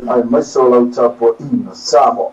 Aemaise o lau tapuaiga Samoa.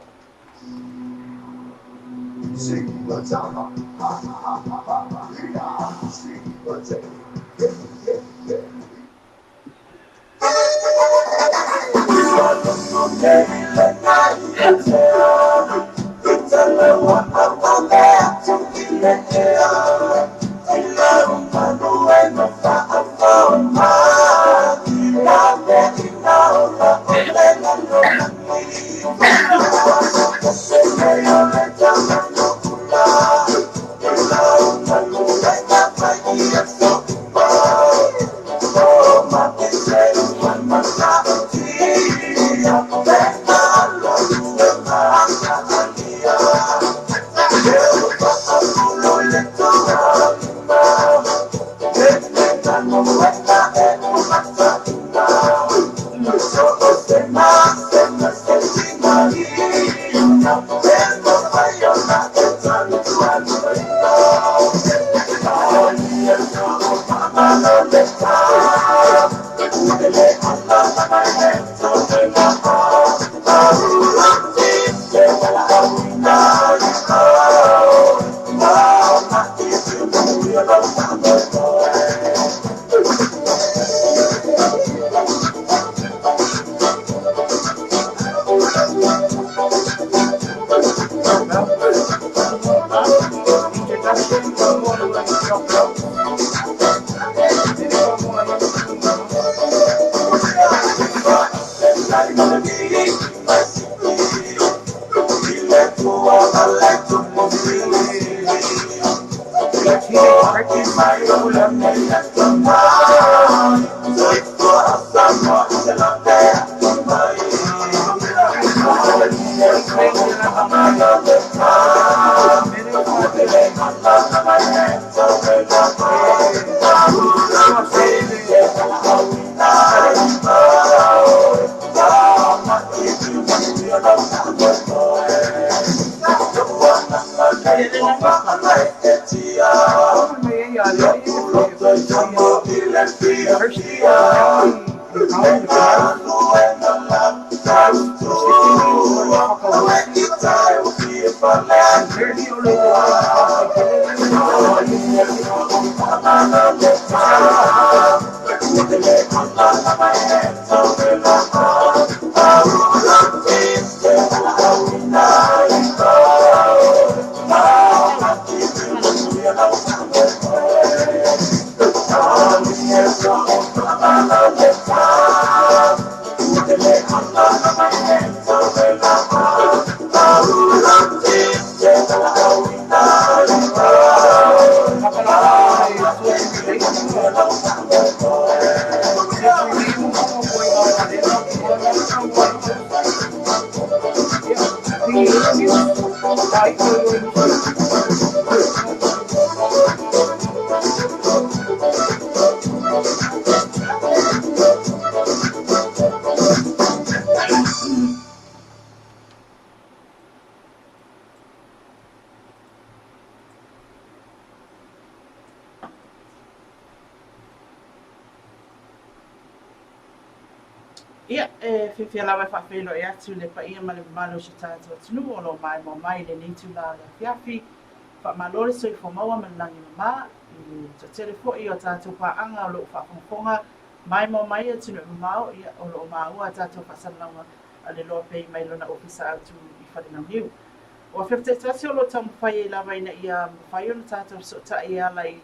Ia, e fiafia lava e faafeiloai atu i le paia ma le mamalu o si o tatou atunuu o lo o maimoa mai i lenei itula o le afiafi. Faamalo le soifua maua ma le lagi mama i le toatele foi o tatou paaga o lo o faafogafoga maimoa mai i atunuu mamao, ia, o lo o maua a tatou faasalalauga a le Loa Pay mai lona ofisa autu i Falelauniu. Ua faafetai tasi o lo o taumafai ai lava ina ia mafai ona tatou fesootai e ala i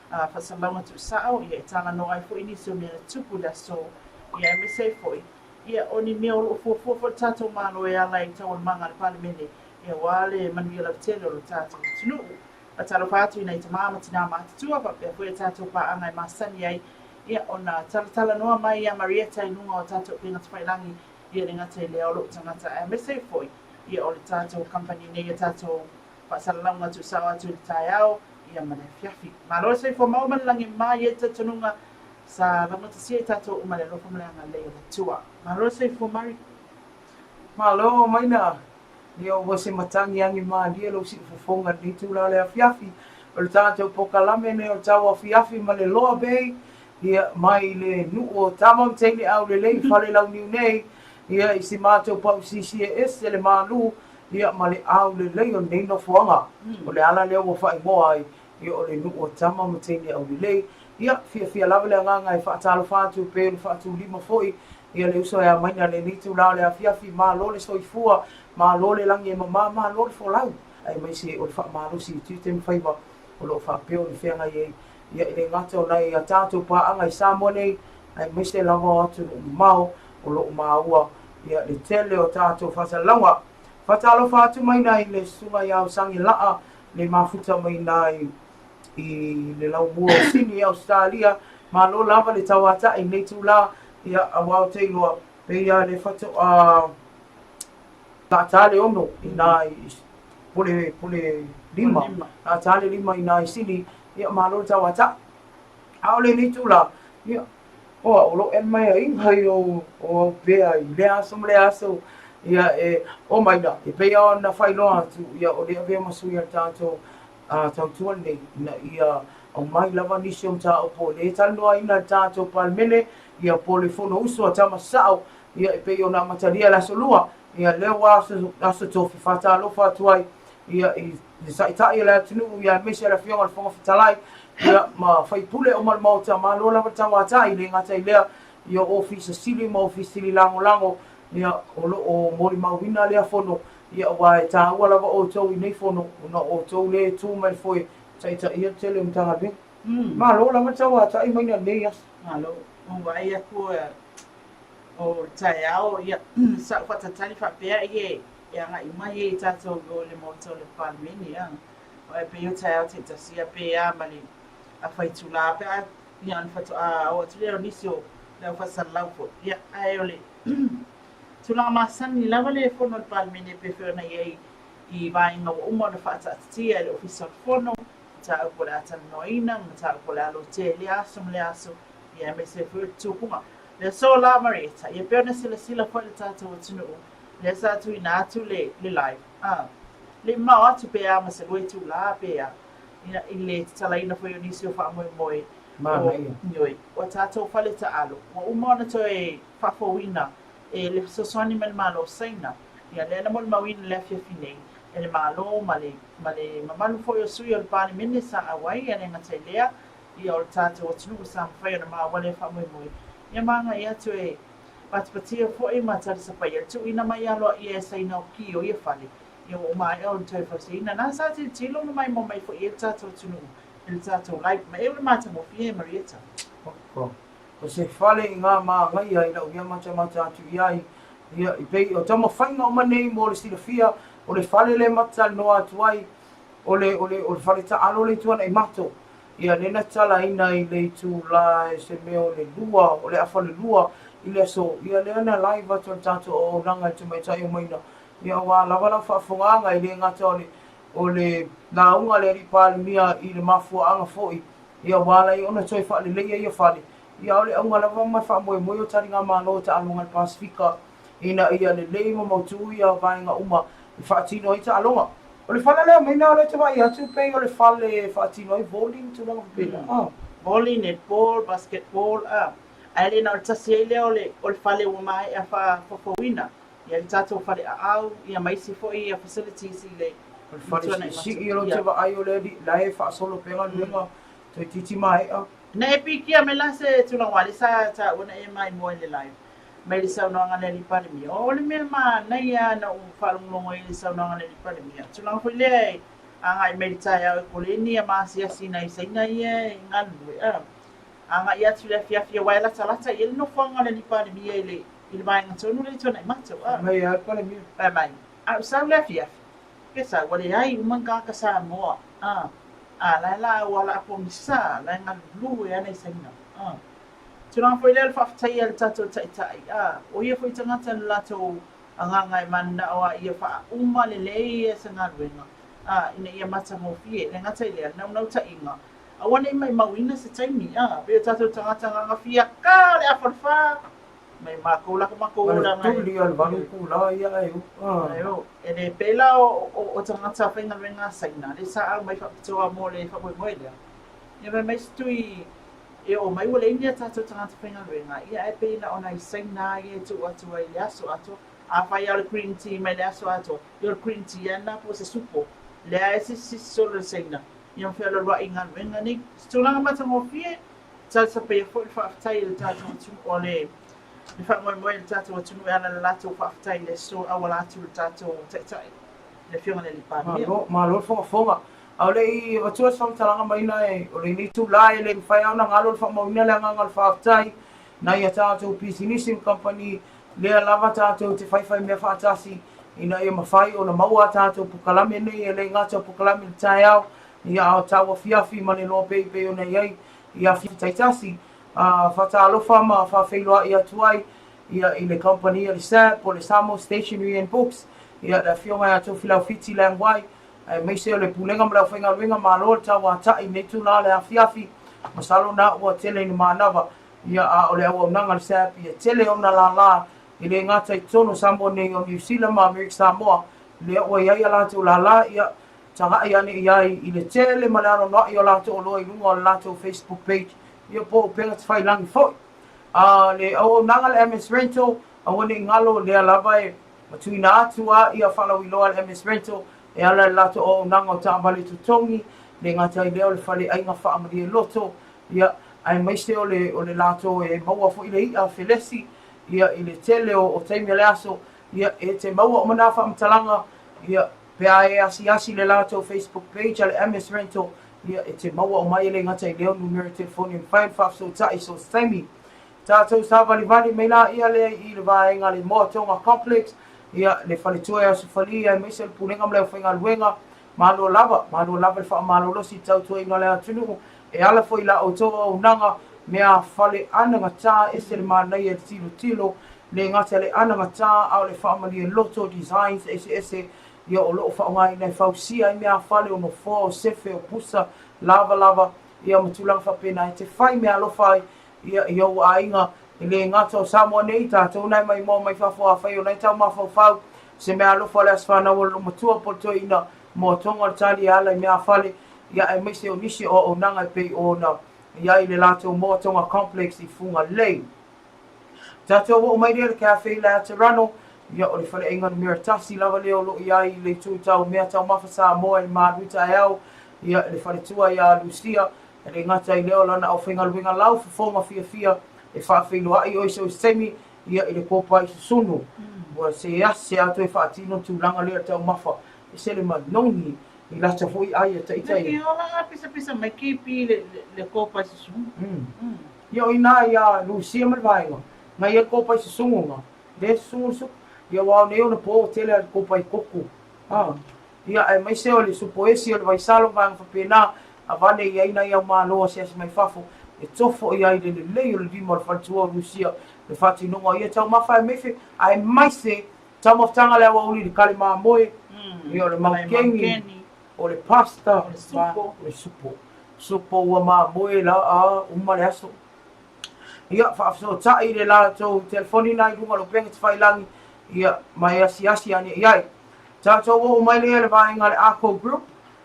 faasalalauga tuusao, ia, e talanoa ai foi nisi o mea na tupu i le aso, ia, aemaise ai foi, ia, o ni mea o lo o fuafua foi le tatou Malo e ala i taualumaga a le Palemene, ia, aua le manuia lautele o lo tatou atunuu. Faatalofa atu i nai tama ma tinā matutua faapea foi a tatou paaga e masani ai, ia, ona talatalanoa mai ia Marieta i luga o tatou upega tafailagi, ia, e le gata i lea o lou tagata, aemaise ai foi, ia, o le tatou kamupani nei, a tatou faasalalauga tuusao atu i le taeao, ia, ma le afiafi. Malo le soifua maua ma le lagi e mama, e i ai le talitonuga sa laugatasia i tatou uma i le alofa ma le agalelei o le Atua. Malo le soifua Mari. Malo Maina, ia ua se matagi agi malie lou siufofoga i lenei itula o le afiafi. O le tatou pokalame lenei o le tauafiafi ma le Loa Bay, ia, mai le nuu o Tama ma Teine Aulelei i Falelauniu nei. Ia, i si matou pausisi e ese le malu, ia, ma le aulelei o lenei nofoaga. O le ala lea ua faaigoa ai, ia, o le nuu o tama ma teine aulelei. Ia, fiafia lava le agaga e faatalofa atu e pei ona faatulima foi, ia, le uso e amaina i lenei itula o le afiafi. Malo le soifua, malo le lagi e mama, malo le folau, aemaise o le faamalosi i tiute ma faiva o lo o faapea ona feagai ai, ia, e le gata o nai a tatou paaga i Samoa nei, aemaise lava o atunuu mamao o lo o maua ia le tele o tatou faasalalauga. Faatalofa atu mai na i le Susuga ia Usangi Laa, le mafuta mai na i le laumua o Sini i Ausetalia. Malo lava le tauata'i i lenei itula, ia, aua ou te iloa, pei lava le faatoa lata le ono i na i pole, pole lima, lata le lima i na i Sini, ia, malo le tauata'i. A o lenei itula, ia, o au o lo o admire-ina i ou o au pea i lea aso ma lea aso, ia, e o mai la, e pei lava ona faailoa atu, ia, o lea e avea ma sui a le tatou tautua lenei, ina ia aumai lava nisi o mataupu o lea e talanoaina e le tatou Palemene, ia, po o le Fonousu a Tama Sasao, ia, e pei ona amatalia i le Aso Lua, ia, lea ua Aso Tofi, faatalofa atu ai, ia, i le Taitai o le atunuu, ia, aemaise le Afioga i le Fofoga Fetalai, ia, ma sui usufono uma o le Maota, malo lava le tauatai, e le gata i lea, ia, o Ofisa Sili ma Ofisa Sili Lagolago, ia, o lo o molimauina lea fono, ia, aua e taua lava outou i nei fono, ona o outou lea e tu mai le foe e taitaia le tele o Matagaluega. Malo lava le tauatai mai nei aso. Malo. Ua vaai atu o le taeao, ia, sa ou faatalitali faapea e agai uma ia i tatou i o i le Maota o le Palemene, a. Aua e pei o taeao taitasi ia pe a ma le afa itula pe a, ia ona faatoa oo atu lea o nisi o le au faasalalau foi. Ia, ae o le tulaga masani lava le fono a le Palemene e pei foi ona i ai i vaega ua uma ona faataatitia e le Ofisa o le Fono, mataupu o le a talanoaina, mataupu o le a lotea i lea aso ma lea aso, ia aemaise ai foi o le tupuga. Le aso la Marietta, ia pei ona silasila foi le tatou atunuu, lea sa tuuina atu le, le live, a, le i mamao atu pe a ma se lua itula pe a, ia, i le tatalaina foi o nisi o faamoemoe o, ioe, o tatou fale taalo, ua uma ona toe faafouina e le fesoasoani mai le Malo o Saina. Ia, lea na molimauina i le afiafi nei e le Malo ma le, ma le mamalu foi o sui o le Palemene sa auai, e le gata i lea, ia o le tatou atunuu sa mafai ona maua lea faamoemoe, ia ma agai atu e patipatia foi ma talisapaia le tuuina mai aloaia e Saina o ki o ia fale, ia ua maea ona toe fausiaina. Na sa tilotilo ma maimoa mai foi i ai le tatou atunuu i le tatou live ma eu le matagofie e Marietta. O se fale i ngā māngaia i lau ia matamata atu i ai, ia, i pei o taumafaiga uma nei mo le silafia, o le fale lea ma te talanoa atu ai, o le, o le, o le fale taalo le itu ana i mato. Ia, lea na tatalaina i le itula e se mea o le lua, o le afa o le lua i le aso, ia lea na live atu e le tatou auaunaga i le tamaitai o Maina, ia aua lava lau faafofogaaga, e le gata o le, o le lauga a le Alii Palemia i le mafuaaga foi, ia ua ala ai ona toe faaleleia ia fale, ia o le auga lava ma le faamoemoe o taligamalo o taaloga a le Pasefika, ina ia lelei ma mautu ia vaega uma e faatino ai taaloga. O le fale lea Maina o lea e te vaai atu pei o le fale e faatino ai volley ma tulaga faapena. Ah. Volley, netball, basketball, ah. Ae le na o le tasi ai lea o le, o le fale ua maea faafouina. Ia le tatou fale aau, ia ma isi foi ia facilities i le O le fale siisii o lea ou te vaai o lea la e faasolo pea galuega toeitiiti maea. Na e pikia mai la se tulaga aua lea sa taua na e maimoa i le live mai le saunoaga a le Alii Palemia. O le mea manaia na ou faalogologo ai i le saunoaga a le Alii Palemia, tulaga foi lea e agai mai le taeao e koleni ia ma asiasi i nai Saina ia e galulue, a agai atu i le afiafi aua e latalata i ai le nofoaga o le Alii Palemia i le i le vaega tonu lea i Tuanaimato, a. Fai mai a le Palemia. Fai mai, a ou sau i le afiafi, Ke sau, ua leai uma ni tagata Samoa, a, a la e la ua ala pogisa, la e galulue ana i Saina, a. Tulaga foi lea o le faafetaia e le tatou Taitai, a, o ia foi tagata le latou agaga e mananao a ia faauma lelei ia se galuega, a, ina ia matagofie, e le gata i lea, le naunautaiga, aua ne i maimauina se taimi, a, pei o tatou tagata agaga fia ka o le afa o le fa, mai makou la ko makou olaga e. Tuli le valu itula ia ae o. Ae o. E le pēlā o tagata faigaluega a Saina, lea sa aumai faapitoa mo le faamoemoe lea. Ia fai mai si tui E oo mai ua leai ni a tatou tagata faigaluega, ia ae pei na o nai Saina lava ia e tuu atu ai i le aso atoa. Afai lava o le green tea mai le aso atoa, ia o le green tea lava lena po o se supo. Lea e sisisisi solo le Saina, ia ma fealualuai i galuega nei. O se tulaga matagofie, talisapaia foi le faafetai a le tatou atunuu, o le le faamoemoe i le tatou atunuu e ala i le latou faafetai i le aso auala atu i le tatou Taitai, le Afioga i le Alii Palemia. Malo, malo le fogafoga. A o le i avatua se faamatalaga mai na e o lenei itula e le mafai lava ona galo le faamauina le agaga o le faafetai nai a tatou pisinisi ma kamupani lea lava tatou te faifai mea faatasi ina ia mafai ona maua a tatou pokalame nei e le gata o pokalame i le taeao ia a o tauafiafi ma le loa pei pei ona i ai i afiafi taitasi. A faatalofa ma faafeiloai atu ai ia i le kamupani a le SAB po o le Samoa Stationery and Books, ia le Afioga ia Tofilau Fiti Lang Wai, aemaise o le Pulega ma le aufaigaluega, malo le tauatai i lenei itula o le afiafi, masalo na ua tele ina manava, ia a o le auaunaga a le SAB ia tele ona lala e le gata i totonu o Samoa nei o Niu Sila ma Amerika Samoa, lea ua i ai a latou lala, ia tagai ane i ai i le tele ma le anoanoai o latou oloa i luga o le latou Facebook page, ia po o upega tafailagi foi. A le auaunaga a le MS Rental, aua ne i galo, lea lava e tuuina atu a ia faalauiloa a le MS Rental e ala i le latou auaunaga o taavale totogi, le gata ai lea o le faleaiga faamalie loto, ia, aemaise o le, o le latou e maua foi le i'a felesi, ia, i le tele o, o taimi o le aso, ia, e te maua uma nā faamatalaga, ia, pe a e asiasi i le latou Facebook page a le MS Rental, ia, e te maua uma ai e le gata i lea o numera telefoni e mafai ona faafesootai i so o se taimi. Tatou savalivali mai laia lea i le vaega a le Moa Tonga Complex, ia, le faletua e Aso Fali aemaise o le Pulega ma le aufaigaluega, malo lava, malo lava le faamalolosi i le tautuaina o le atunuu, e ala foi i la outou auaunaga, mea fale anagata, ese le manaia i le tilotilo, le gata i le anagata a o le faamalie loto, designs eseese, ia o lo o faaaogaina e fausia ai meafale o nofoa, o sefe, o pusa, lavalava, ia ma tulaga faapena e te fai meaalofa ai ia i ou aiga. E le gata o Samoa nei, tatou na e maimoa mai fafo afai o na e tau mafaufau se meaalofa o le aso fanau o le loomatua po o le toeaina moatoga o le tali e ala i meafale, ia aemaise o nisi o auaunaga e pei ona i ai le latou Moatoga Complex i Fugalei. Tatou oo mai lea i le Cafe Laterano, ia o le faleaiga numera tasi lava lea o lo o i ai i le itu tau mea taumafa Samoa i le malu taeao, ia i le faletua ia Lucia, e le gata i lea o lana aufaigaluega lau fofoga fiafia e faafeiloai oe so o se taimi, ia i le kopa i susunu. Ua se ase a toe faatino le tulaga lea o le taumafa, ese le manogi i lata foi ai a ita ia. Naki ola a pisapisa mai kipi le le kopa i susunu. Ia o ina ia Lucia ma le vaega, na ia le kopa i susugu nga, le susugu le supu. Ia aua o nei ona po tele a le kopa i koko. A, ia aemaise o le supo esi o le vaisalo ma vaega faapena, avane i ai nai au malo asiasi mai fafo, e tofo i ai le lelei o le lima o le faletua o Lucia, le faatinoga o ia taumafa aemaife, aemaise taumafataga le aoauli i le kale mamoe, ia o le maukeni, o le pasta, ma o le supo. Supo ua mamoe la a uma le aso. Ia, faafesootai i le latou telefoni na i luga o le upega tafailagi, ia, ma e asiasi ane i ai. Tatou oo mai lea i le vaega a le Arco Group,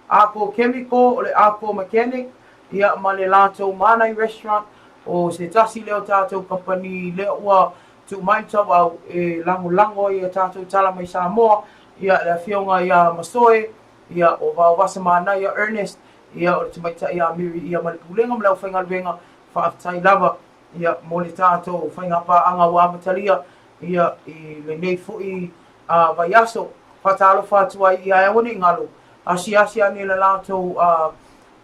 Arco Chemical, o le Arco Mechanic, ia, ma le latou Manai Restaurant, o se tasi lea o tatou kamupani lea ua tuu mai le tauau e lagolago ai a tatou tala mai Samoa, ia, le Afioga ia Masoe, ia, o Vaovasa Manaia Ernest, ia, o le tamaitai ia Mary ia ma le Pulega ma le aufaigaluega, faafetai lava, ia, mo le tatou faigapaaga ua amatalia, ia, i lenei foi vaiaso. Faatalofa atu ai ia aua ne i galo, asiasi ane i le latou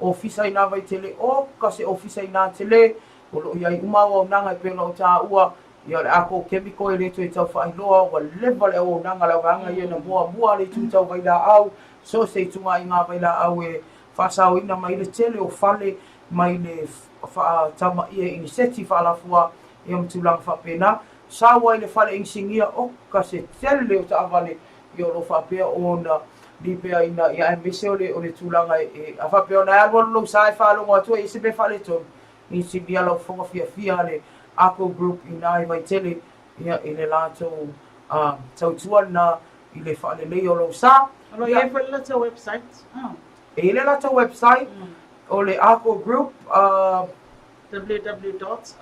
ofisa i nā Vaitele, oka se ofisa i nā tele, o lo o i ai uma auaunaga e pei ona ou taua, ia o le Ako Chemical e le toe tau faailoa, ua leva le auaunaga a le auvaega ia na muamua le itu tau vailaau, so o se ituaiga vailaau e faasaoina mai le tele o fale mai le faatamaia iniseti faalafua ia ma tulaga faapena. Sau ai le fale inisinia, oka se tele o taavale ia o lo o faapea ona lipeaina ia aemaise o le o le tulaga e a faapea ona e alualu lou sa e faalogo atu ai i se mea faaletonu, inisinia lau fofoga fiafia a le Ako Group ina i Vaitele ia i le latou tautua lena i le faaleleia o lou sa. O lo o i ai foi le latou website. E i ai le latou website, o le Ako Group. Www dot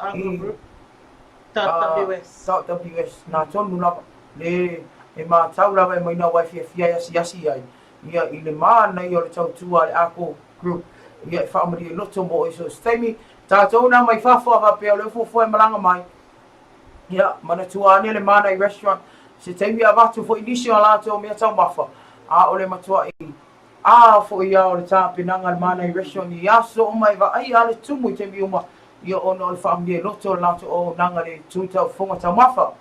dot ws. Dot ws, nā tonu lava, le e mātau lava e mai nā wai fiafia e asiasi ai, ia i le mānaia o le tautua a le Ako Group, ia e faamalie loto mo oe so se taimi, tātou nā mai fafo a faapea o lea fuafua e malaga mai, ia manatua ane le Mānai Restaurant, se taimi avatu foi nisi o a latou mea taumafa, a o le matua'i a foi a o le tapenaga a le Mānai Restaurant i aso uma e vaaia a le tumu i taimi uma, ia ona o le faamalie loto o le latou auaunaga i le tui taufofoga taumafa.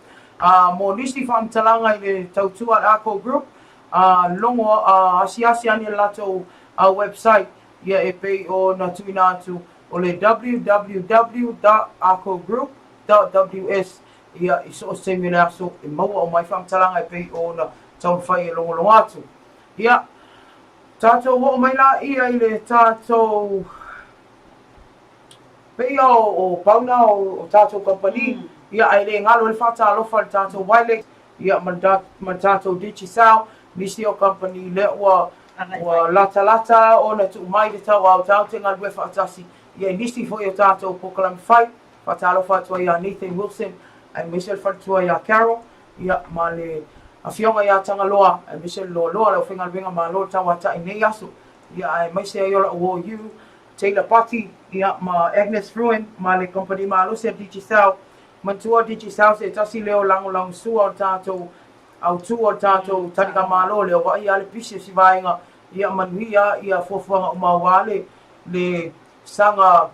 A mo nisi faamatalaga i le tautua a le Ako Group, a logo a asiasi ane le latou website, ia e pei ona tuuina atu o le www dot akogroup dot ws, ia i so o se taimi o le aso e maua uma ai faamatalaga e pei ona taumafai e logologo atu. Ia, tatou oo mai laia i le tatou pei a o pau na o tatou kamupani, ia ae le galo ai le faatalofa i le tatou Wilex, ia ma le tatou Digicel, nisi o kamupani lea ua ua latalata ona tuu mai le tauao tatou te galulue faatasi, ia i nisi foi o tatou polokalame fai. Faatalofa atu ai ia Nathan Wilson aemaise le faletua ia Carol, ia ma le afioga ia Tagaloa aemaise le loaloa o le aufaigaluega malo le tauatai i nei aso, ia aemaise ai o lau OU, Taylor Pati, ia ma Agnes Fruin ma le kamupani malosi a Digicel. Manatua Digicel se tasi lea o lagolagosua o le tatou autu o le tatou taligamalo lea ua vaaia lava le pisi o si vaega ia manuia ia fuafuaga uma aua le le saga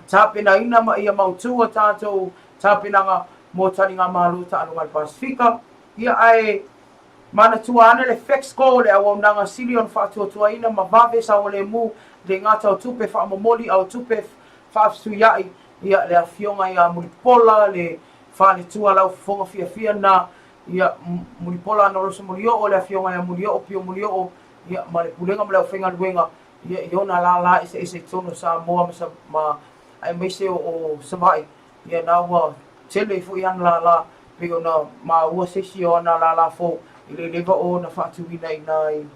tapenaina ma ia mautu a tatou tapenaga mo taligamalo taaloga a le Pasefika. Ia ae manatua ane le Fexco, le auaunaga sili ona faatuatuaina ma vave saogalemu le gata o tupe faamomoli a o tupe faafesuia'i, ia le afioga ia Mulipola, le faletua lau fofoga fiafia na, ia Mulipola Ana Rose Molioo, le afioga ia Mulioo Pio Mulioo, ia ma le Pulega ma le aufaigaluega, ia i ona lālā eseese i totonu o Samoa ma, ma aemaise o, o Savaii, ia na ua tele foi ana lālā, pei ona maua se isi o ana lālā fou i le leva ona faatuina i nā i,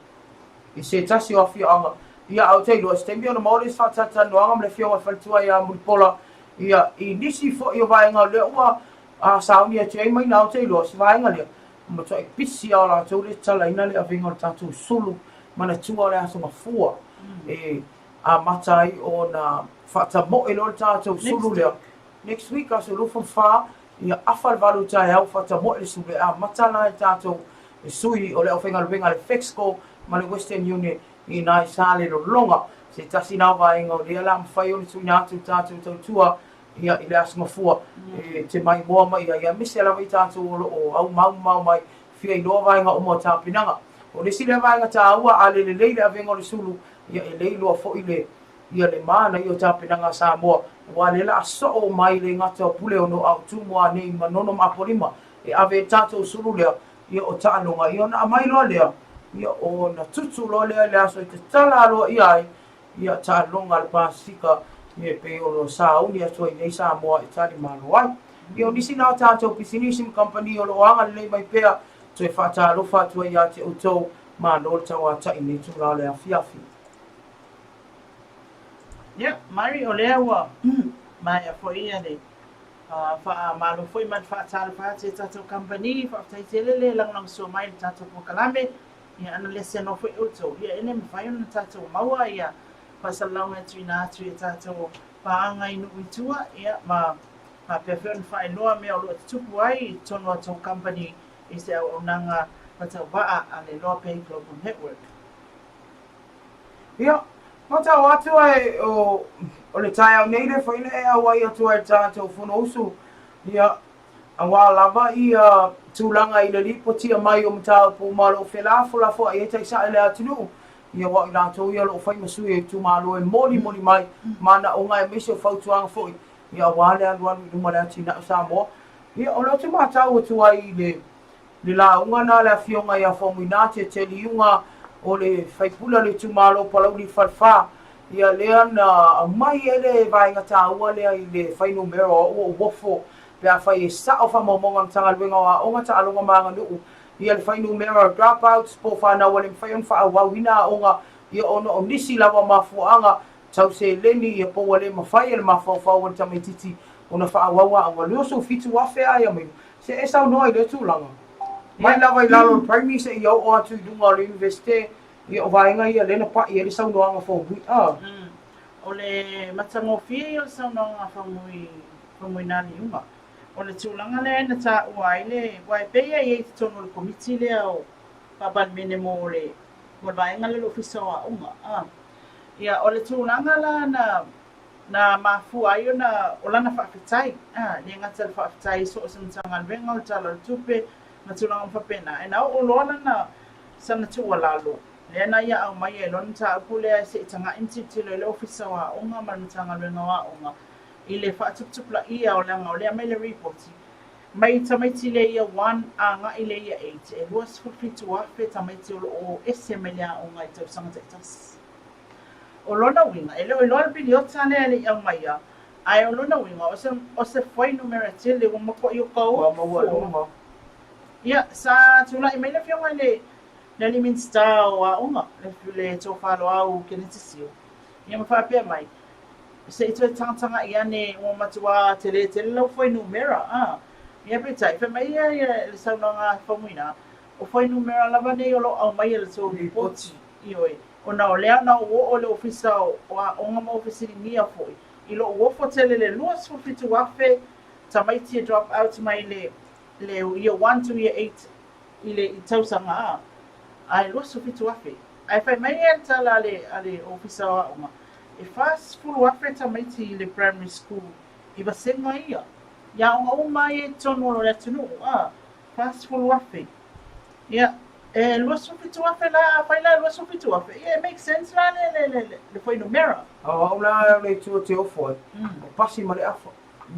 i se tasi o afioaga. Ia, a ou te iloa, se taimi ona maua lea o se faatalatalanoaga ma le Afioga i le Faletua ia Mulipola, ia, i nisi foi o vaega o lea ua a sauni atu ai mai na, ou te iloa, se vaega lea, ua matuai pisi lava o latou lea e tatalaina le avega o le tatou sulu manatua o le Aso Gafua e amata ai ona faatamoe loa le tatou sulu lea. Next week, aso 24, ia afa le 8 i le taeao faatamoe le sulu e amata la e tatou sui o le aufaigaluega a le Fexco ma le Western Union i ina i Salelologa. Se tasi na o vaega o lea la mafai ona tuuina atu i le tatou tautua ia i le Aso Gafua e te maimoa mai ai, aemaise lava i tatou o lo o aumaumau mai fia iloa vaega uma o tapenaga. O le isi lea vaega taua, a le lelei le avega o le sulu, ia e le iloa foi le ia le manaia o tapenaga a Samoa, aua lea la a soo mai le gata o Puleono a o Tumua nei i Manono ma Apolima e ave ai le tatou sulu lea, ia o taaloga, ia ona aumai loa lea, ia ona tutu loa lea i le aso e tatala aloaia ai ia taaloga a le Pasefika e pei ona sauni atu ai nei Samoa e tali malo ai. Ia o nisi na o tatou pisinisi ma kamupani o lo o agalelei mai pea, toe faatalofa atu ai ia te outou, malo le tauata'i i lenei itula o le afiafi. Ia, Mari, o lea ua maea foi ia le faamalo foi ma le faatalofa atu i a tatou kamupani. Faafetai tele le lagolagosua mai i le tatou polokalame. Ia ana le seanoa foi outou, ia e le mafai ona tatou maua ia faasalalauga e tuuina atu i a tatou paaga i nuu i tua, ia ma faapea foi ona faailoa mea o lo o tutupu ai i totonu o a tou company i se auaunaga faatauvaa a le Loa Pay Global Network. Ia, matau atu ai o, o le taeao nei le foi le e auai atu ai le tatou Fonousu, ia, Aua lava ia tulaga i le lipotia mai o mataupu ma o lo o felafolafoai ai taisae le atunuu, ia aua o i latou ia o lo o fai ma sui o itumalo e molimoli mai manaoga aemaise o fautuaga foi, ia aua le alualu i luma o le atinae o Samoa. Ia o lea ou te matau atu ai i le le lauga na a le Afioga ia Faumuina Tieteliuga o le faipule o le itumalo o Palauli Falefa, ia lea na aumai ai le vaega taua lea i le fuainumera o au o uofo pe afai e sao faamaumauga a le Matagaluega o Aoga, Taaloga ma Aganuu, ia le fuainumera o dropouts po o fanau ua le mafai ona faaauauina aoga, ia ona o nisi lava mafuaaga. Sau seleni ia po ua le mafai e le mafaufau o le tamaititi ona faaauau aoga 27,000 a ia mai se e saunoa i lea tulaga. Mai lava i lalo o le primary seia oo atu i luga o le Universite, ia o vaega ia lea na pai ai le saunoaga Faumui. A. O le matagofie ia o le saunoaga Faumui, Faumuina Liuga. O le tulaga lea na taua ai le, aua e pei e i ai i totonu o le Komiti lea o Faa-Palemene mo le mo le vaega lea o le Ofisa o Aoga. A. Ia, o le tulaga la na na mafua ai ona o lana faafetai, a, le gata i le faafetai i so o se Matagaluega o le Tala o le Tupe ma tulaga uma faapena, ae na oo loa lana sana tuualalo, lea na ia aumaia ai loa le mataupu lea se i tagai ma tilotilo ai le Ofisa o Aoga ma le Matagaluega o Aoga i le faatuputupulaia o leaga o lea e aumai le Lipoti mai tamaiti i le Year One agai i le Year Eight, e 27,000 tamaiti o lo o ese mai le aoga i tausaga taitasi. O lona uiga, e le o iloa le piliota lea e le i aumaia, ae o lona uiga, o se, o se fuainumera tele ua matuai okaofi fua. Ia, sa tulai mai le Afioga i le, le alii Minisita o Aoga, le, le Tofa Loau Keneti Sio, ia ma faapea mai, Se i toe tagatagai ane ua matua tele tele lau fuainumera, a. Ia peitai, fai mai ia le saunoaga a Faumuina, o fuainumera lava nei o lo o aumaia i le tou lipoti, ioe, ona o lea na ou oo i le Ofisa o Aoga ma ou fesiligia foi i lou ofo tele le 27,000 tamaiti e drop out mai le le year one to year eight i le i tausaga a, ae 27,000. Ae fai mai ia le tala a le a le Ofisa o Aoga, e 40,000 tamaiti i le primary school i vasega ia, i aoga uma ia i totonu o le atunuu, a, 40,000. Ia, e 27,000 la, afai la e 27,000, ia e make sense la le, le, le, le fuainumera. A o au la o le itu ou te ofo ai, o pasi ma le afa.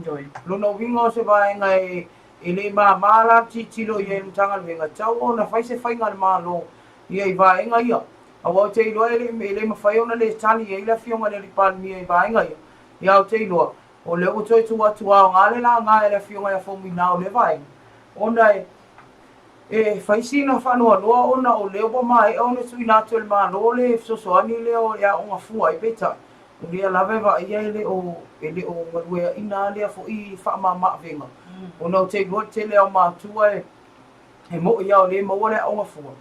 Ioe. Lona uiga o se vaega e, e le māmā la le tilotilo i ai le Matagaluega, e tatau ona fai se faiga a le Malo ia i vaega ia. Aua ou te iloa e le, e le mafai ona le tali i ai le Afioga i le Alii Palemia i vaega ia. Ia ou te iloa, o lea ua toe tuu atu aoga le laga e le Afioga ia Faumuina o lea vaega, ona e, e fai sina faanoanoa ona o lea ua maea ona tuuina atu e le Malo le fesoasoani lea o le aoga fua ai, peitai, o lea lava e vaaia e le o, e le o galueaina lea foi faamama-avega, ona ou te iloa le tele o matua e, e moʻi lava o lea e maua le aoga fua,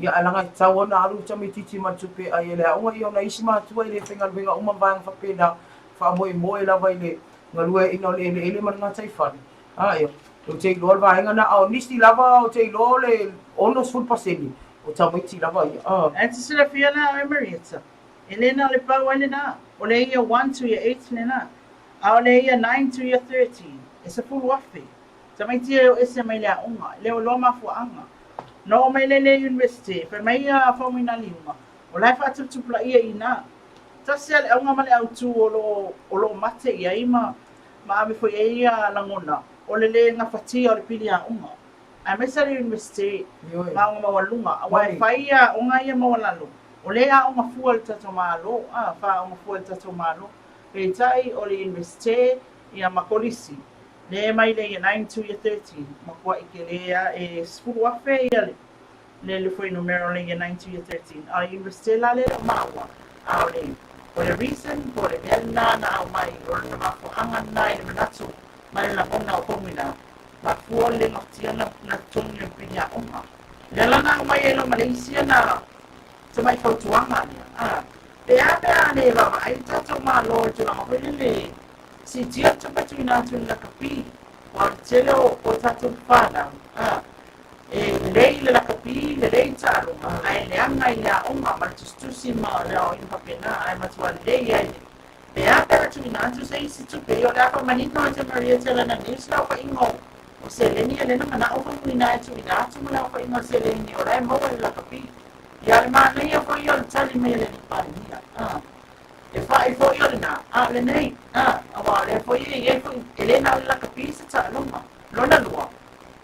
ia ae leaga e tatau ona alu le tamaitiiti ma le tupe e ai e le aoga, ia ona isi matua e le faigaluega uma ma vaega faapena, faamoemoe lava i le galueaiina o le eleele ma le gataifale. A ia, ou te iloa le vaega lena, a o nisi lava ou te iloa o le 60% o tamaiti lava ia. A. Ae te silafia la oe Marietta, e le na o le pau ai lena, o le year one to year eight lena, a o le year nine to year 13, e 10,000 tamaiti e o ese mai le aoga, e le o iloa mafuaaga. Na oo mai lea i le Universite, fai mai ia Faumuina Liuga, o la e faatuputupulaia i ina. Tasi lava le auga ma le autu o lo o, o lo o mate i ai ma ma ave foi i ai ia lagona, o le le gafatia o le pili aoga, aemaise le Universite ma aoga maualuluga, aua e fai ia aoga ia maualalo, o lea e aoga fua e le tatou Malo, a, faaaoga fua e le tatou Malo. Peitai o le Universite ia ma Kolisi, lea e mai le Year 9 to Year 13, matuai tele lava, e 10,000 ia le le le fuainumera o le Year 9 to Year 13, a o le Universite la lea e le o maua, a o le o le reason po o le mea lena na aumai, o lona mafuaaga lena i le manatu ma le lagona o Faumuina, mafua o le le gafatia na na totogi o le pili aoga. Lea la na aumai ai loa ma le isi ana tamai fautuaga lea, a, pe a pe a le vaavaai le tatou Malo i le tulaga foi lele siitia le tupe tuuina atu i le lakapi, aua o le tele o o tatou fanau, a, E lelei le lakapi, lelei taaloga, ae leaga i le aoga ma le tusitusi ma le aoaoina faapena, ae matua lelei ai le Pe a pe a tuuina atu se isi tupe, ia o le a faamanino e te Maria Te Lana News le aofaiga o o seleni ia lea na manao Faumuina e tuuina atu ma le aofaiga o seleni o la e maua i le lakapi. Ia le manaia foi ia o le tali mai a le Alii Palemia. A. E fa'i foi o lena, a o lenei, a, aua o lea foi e i ai foi, e le na o le lakapi se taaloga. Lona lua,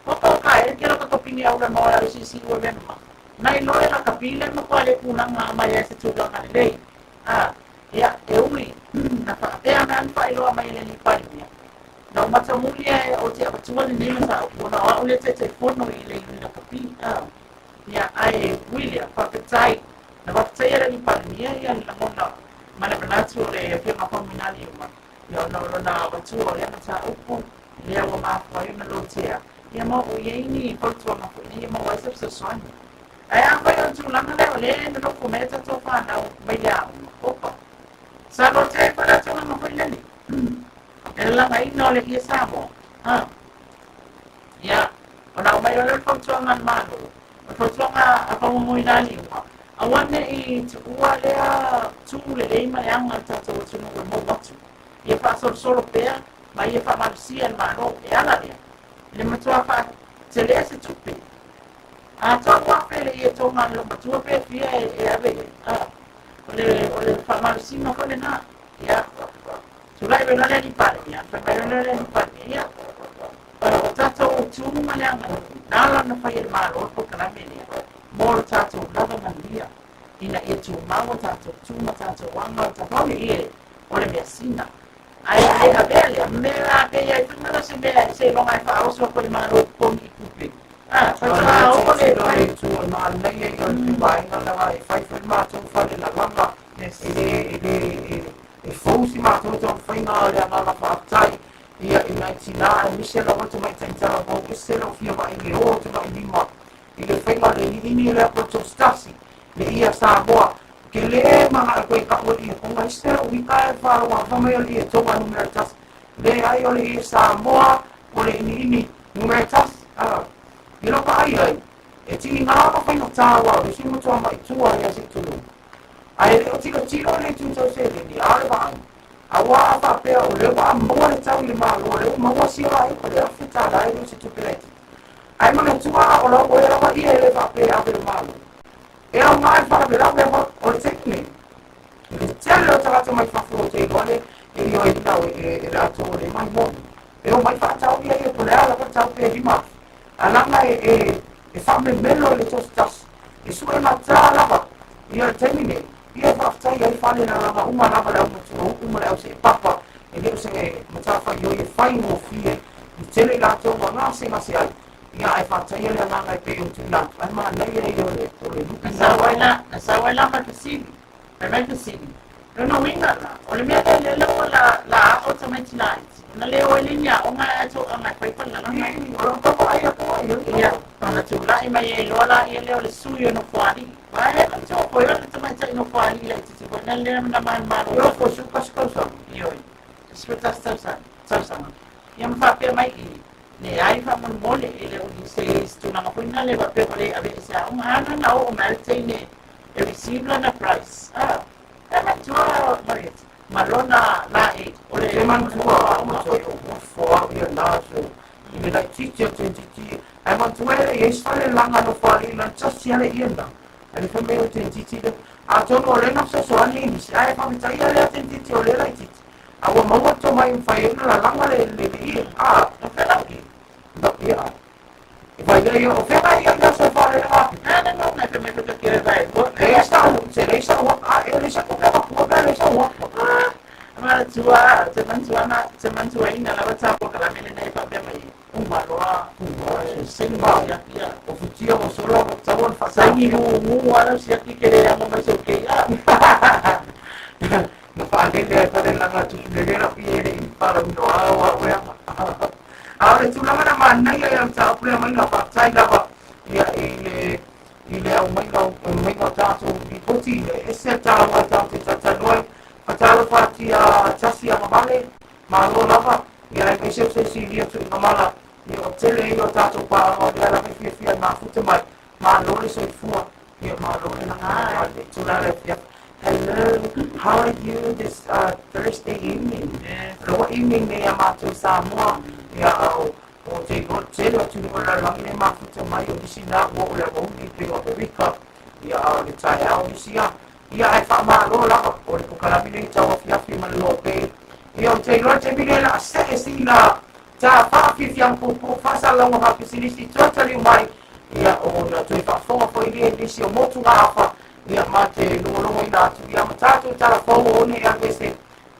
Poto o ka e kelo ka topini aula no e sisi ua mea ma. Na iloa e lakapi le matua le tulaga a mai ai se tulaga lelei. A, ia, e ui, na faapea ana faailoa mai e le Alii Palemia. Na ou matamuli e ou te avatua lenei mataupu ona o au lea Taitaifono i le iwi lakapi. A, ia, ae ui lea, faafetai. Na faafetaia e le Alii Palemia ia le lagona ma le manatu o le matua o lea mataupu lea ua mafua ai ona lotea, ia ma oo i ai ni fautuaga foi ina ia maua ai se fesoasoani. Ae afai o le tulaga lea o lea e nonofo mai ai tatou fanau mai le aoga, opa, sa lotea ai foi le atugaga foi lele e le lalagaina o le ie Samoa. A. Ia, ona aumai loa lea o le fautuaga a le Malo, o le fautuaga a faamoemoe liuga, aua ne i tuua lea tu lelei ma le aga o le tatou atunuu e mou atu. Ia faasolosolo pea ma ia faamalosia e le Malo e ala lea i le matua faatelea se tupe. A 3,000 le ietoga a le loomatua pe fia e ave i ai. A, o le faamalosiga foi lena. Ia, tulai mai loa le alii Palemia, fai mai loa le alii Palemia, ia, o tatou tu ma le aganuu, na ala ona fai e le Malo le polokalame lea mo le tatou lava manuia, ina ia tumau a tatou tu ma tatou aga o le tatou ie o le measina. Ae a le avea lea mea a ke iai foi ma se mea seiloga e faaoso atu e le Malo i totogi i tupe. A, faatoa oo le fai. Itu o le manaia ia o le vaega leaga e fai foi le matou fale lalaga e le e le e fou si matou taumafaiga o le agaga faafetai ia i nai tina aemaise lava tamaitai talavou ese lou fia vaai i le o tamatamailima i le faiga o le iniini lea po o le tositasi le ia Samoa ke le mana'o koe ka'u e ietoga ese lou ika e faalogo mai o le ietoga numera tasi leai o le ie Samoa o le iniini numera tasi a i lou vaai ai e tiga ona faigata aua o le isi matua ma'itua ia se'i tulou ae le o tilotilo le itu tau seleni a o le vaai auā a faapea o lea ua maua le tau i le Malo o lea ua maua sia laia le $1,000 e le o se tupe laitiiti ae manatua o lau oe lava ia e le faapea e ave le Malo e aoga e faalavelave o le taimi nei i le tele o tagata mai fafo o te iloa le e ioeina e le atoa o le mai moni e o mai faatau ia ia po o le a lava tau pe 5,000 alaga e faamemelo i le tositasi e sue gata lava ia le taimi nei ia faafetai ai fale lalaga uma lava le aumatua uma le auseepapa e le o se matafaioi e faigofie i tele i latou ua gasegase ai ia ae faataia le agaga e pei o tuuina atu ae manaia ia o le lupi. Na sau ai la, na sau ai la ma le fesili. Fai mai le fesili, lona uiga la, o le mea lea lea ua la, la ao tamaiti laiti, ona le o ai lea i ni aoga ae toaga e fai falelalaga. O lau vaai atu ai. Ia, ona tulai mai ai loa laia lea o le sui o Nofoalii. Aua e manatua foi o le tamaitai Nofoalii laitiiti foi na lea na manumalo. Io fo su kasi tausaga. Ioe, 11 tausaga. Ia ma faapea mai i, leai faamolemole, e le o ni se tulaga foi na le faapea ua le aveese aoga. A na oo mai le teine e receive lana prize. Ah, e manatua Marieta, ma lona laei o le Te manatua au matua i ou fo au ia na so i le laitiiti o tentiti ae manatua e le i ai se fale lalaga Nofoalii na tasi a le ia na ae le fai mai o tentiti lea atonu o lea na fesoasoani i nisi ae faafetaia lea tentiti o lea laitiiti a ua maua tomai e mafai ai ona lalaga le ia a O fea lau no ia e vai ia o fea ia ia so fale lalaga. Ah, na no, na fai mai foi ke vai. E ia sa u se le sa ua a e le sa ko ka ko ka le sa ua. Ah, manatua, te manatua na, te manatuaina lava ta polokalame lenei faapea mai uma loa saini Ma. siaki ia. O futia o sola o tau ona Saini faasafia. gugu ala siaki ke le amo mai se ke ah. Na faalele ai falelaga tusulele la pie le i faalaumino ao au ea a o le tulaga na manaia ia mataupu lea maiga faafetai lava ia i le aumaiga o tatou lipoti e ese talaua e tatou te talatalanoa ai fatalofa atia tasi agavale malo lava ia aemaise o se tuugamala ia o tele ia o tatou paaga o lea lava e fiafia mafuta mai malo le soifua ia malo le lagalaga le tulaga le fia. Hello, how are you this Thursday evening? Yes. Loa evening nei a matou Samoa ia o o te iloa tele o atunuu o le lalolagi le mafuta mai o nisi na ua o le aoauli pei o Amerika ia a o le taeao nisi a ia ae faamalo lava o le polokalame nei tau afiafi ma le loa ia o te iloa le taimi lea la see sila ta faafiafiaga puupuu faasalalauga faapisinisi tuataliu mai ia ona toe faafofoga foi lea i nisi o motugaafa ia ma te logologoina atu ia ma tatou talafou o one e avese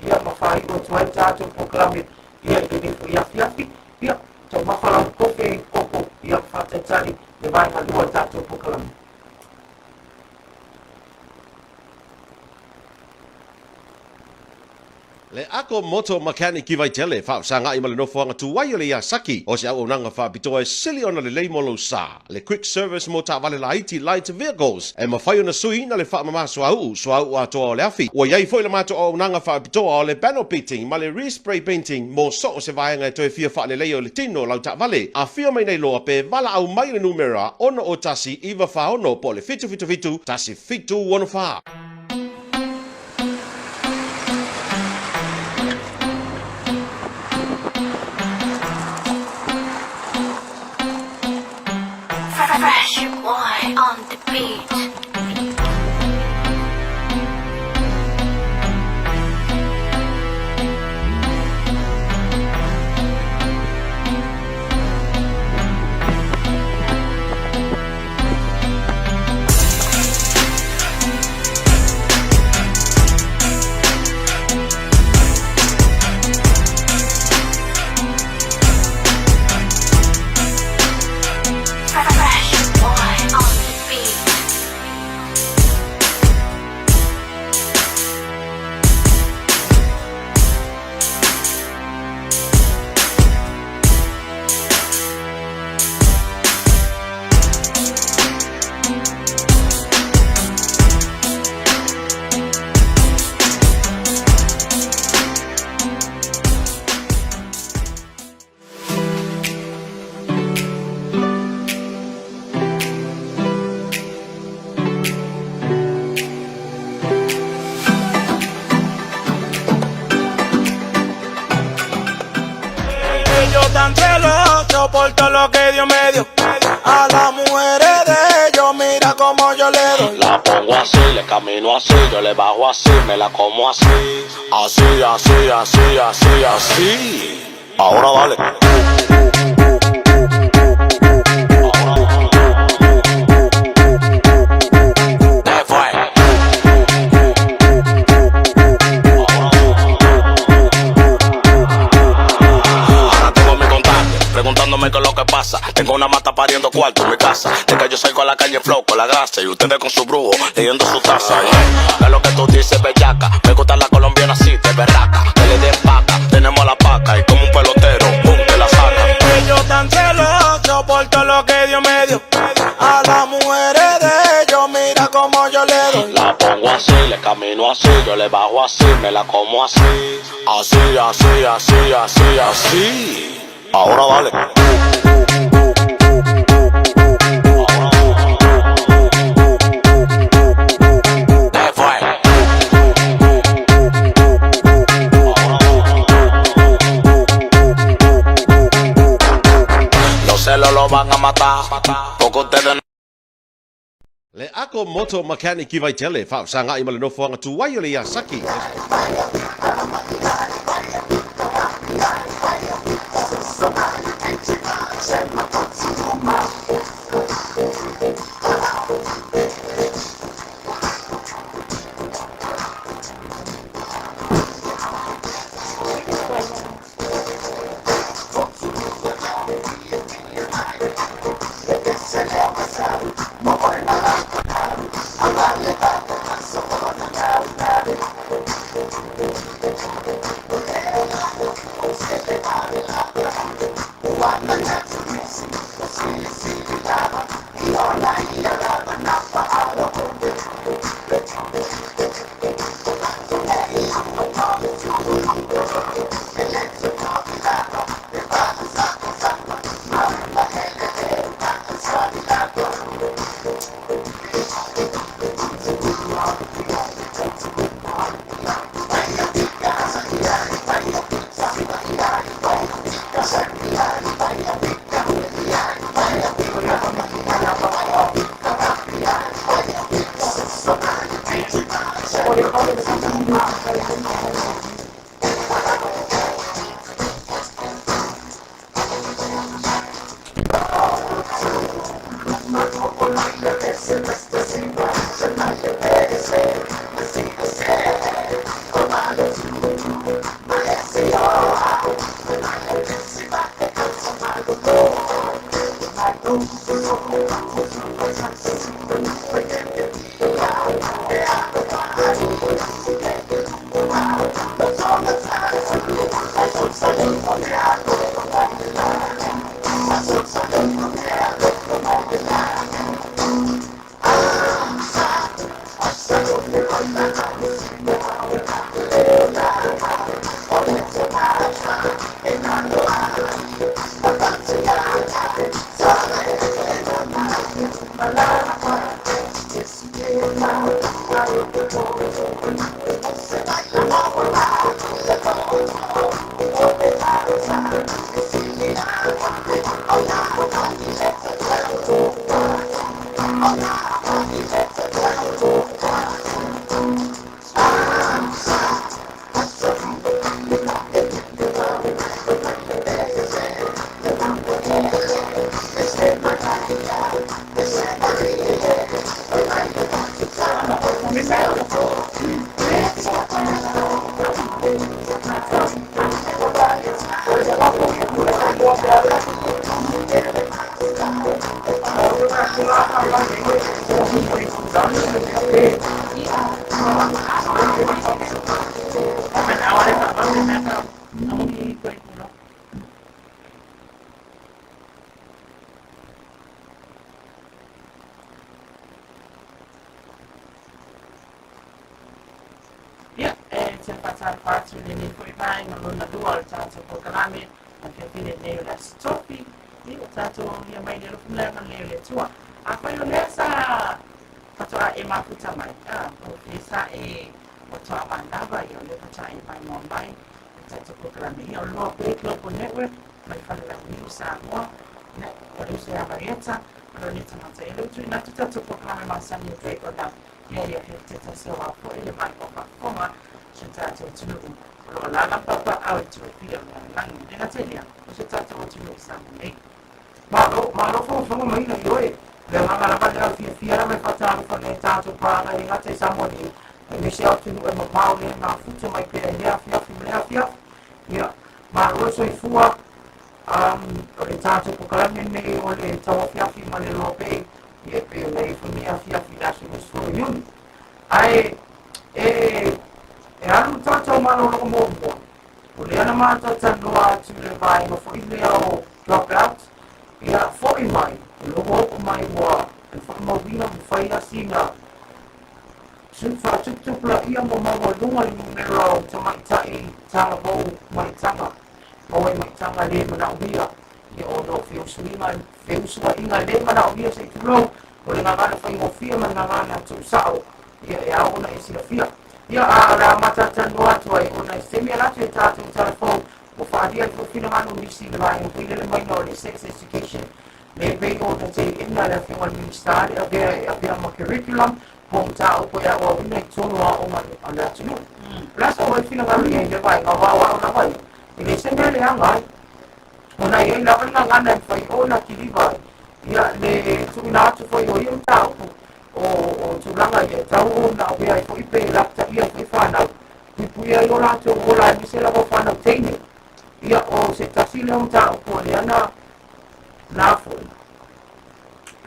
ia ma faaiu atu ai tatou polokalame ia i lenei foi afiafi ia taumafa lau kofe koko ia faatalitali le vaega lua o tatou polokalame. Le Ako Moto Mechanic i Vaitele, faafesagai ma le nofoaga tuai o le Iasaki, o se auaunaga faapitoa e sili ona lelei mo lou sa. Le Quick Service mo taavale laiti, light vehicles, e mafai ona suiina le faamama suauu, suauu atoa o le afi. Ua i ai foi le matou auaunaga faapitoa o le panel beating ma le re-spray painting mo so o se vaega e toe fia faaleleia o le tino o lau taavale. Afio mai nei loa pe valaau mai i le numera 6 01 9 4 6 po o le 777 1 7 6 4. Fresh boy on the beat. Fresh boy on the beat. Yo tan celoso por todo lo que Dios me dio. A las mujeres de ellos, mira cómo yo le doy. La pongo así, le camino así, yo le bajo así, me la como así. Así, así, así, así, así. Ahora dale. Te fue. Ahora tengo mi contacto, preguntándome qué es lo que pasa. Tengo una mata pariendo cuarto en mi casa. De que yo salgo a la calle flow con la grasa y ustedes con su brujo leyendo su taza. Yeah. ¿Qué es lo que tú dices, bellaca? Me gusta la colombiana así, de berraca. Que le den paca, tenemos la paca y como un pelotero, pum, te la saca. Yo tan celoso por todo lo que Dios me dio. A las mujeres de ellos, mira cómo yo le doy. La pongo así, le camino así, yo le bajo así, me la como así. Así, así, así, así, así. Ahora dale. Te fue. Los celos lo van a matar, porque ustedes no. Le Ako Moto Mechanic i Vaitele, faafesagai ma le nofoaga tuai o le Iasaki. Ia, e te whakatalofa atu i lenei foi vaega lona lua o le tatou polokalame afiafi lenei o le Aso Tofi, ia ua tatou aulia mai le alofa ma le agalelei o le Atua. Afai o lea sa faatoa e mafuta mai, a, o lea sa e faatoa manava, ia o lea faatoa e maimoa mai i le tatou polokalame. Ia, o le Loa Bay Global Network mai Falelauniu, Samoa, ia, o le uso ia Marietta, o Loneta Mataele ua tuuina atu tatou polokalame masani e pei ona Ia ia he te tasi o au foi le mai o faafofoga si o tatou atunuu o lo o alaala ma papaaao i Etiopia o le lalolagi. E le gata i lea, o si o tatou atunuu i Samoa nei. Malo, malo fogafoga mai na ioe. O le agaga lava lea o le fiafia lava e faatalofa nei tatou paaga e le gata i Samoa nei, aemaise atunuu e mamao lea e mafuta mai pea i lea afiafi ma lea afiafi. Ia, malo le soifua, um, o le tatou polokalame nei o le tauafiafi ma le loa pei, ia e pei ona i ai foi lenei afiafi i le aso 20 Iuni. Ae e, e alu le tatou malologa muamua, o lea na matou talanoa atu i le vaega foi lea o drop out, ia foi mai, o lea ua oo mai ua faamauina ma fai lava sina faatuputupulaia ma maualuga le numera o tamaitai talavou maitaga, maua i maitaga le manaomia. Ia ona o feusuiga, feusuaiga le manaomia se i tulou, o le gagana faigofie ma le gagana tuusao, ia e ao ona e silafia. Ia a o le a amata talanoa atu ai ona i se taimi ala atu i tatou tala fou ua faaalia ai foi finagalo o nisi i le vaega foi lele maiga o le sex education le pei ona teena le afioga i le Minisita le avea e avea ma curriculum po o mataupu e aoaoina i totonu o aoga a le atunuu. O le a sou ai finagalo i ai i lea vaega o aoao lava ia, e le se mea leaga ai. Ona e i ai lava le gagana e mafai ona kiliva ai ia le tuuina atu foi o ia mataupu o, o tulaga ia e tau ona avea ai foi pe lapataia ai foi fanau, puipuia ai o latou ola aemaise lava o fanau teine. Ia o se tasi lea o mataupu o lea na na foi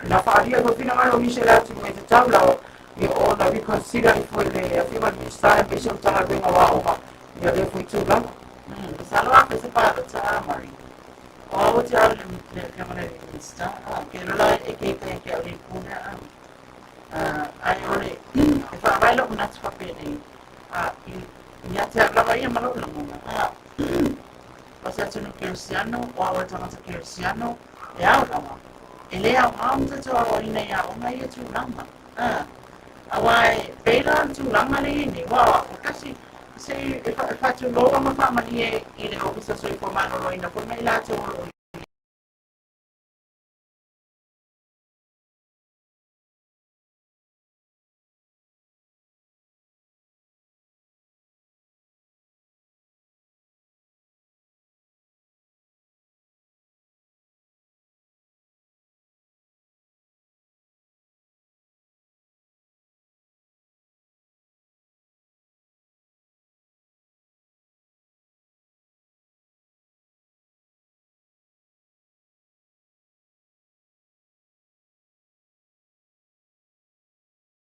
na faaalia foi finagalo o nisi o le atunuu e tatau lava ia ona reconsider ifo e le Afioga i le Minisita aemaise o Matagaluega o Aoga ia lea foi tulaga. Masalo a fai se palota a Murray. O au te au le le afioga i le Minista, a ke lola e ke te ke au le puna a. Ai o le e faavae lou manatu faapenei, a i ia te au lava ia ma lou lagona, a o se atunuu kerisiano, o au o le tagata kerisiano, e ao lava. E le aoga ona tatou aoaoina i aoga ia tulaga. A aua e pei la le tulaga lea e i ai nei, aua o au tasi, se i e faatulou ma faamalie i le Ofisa Soifua Maloloina foi ma i latou o lo o.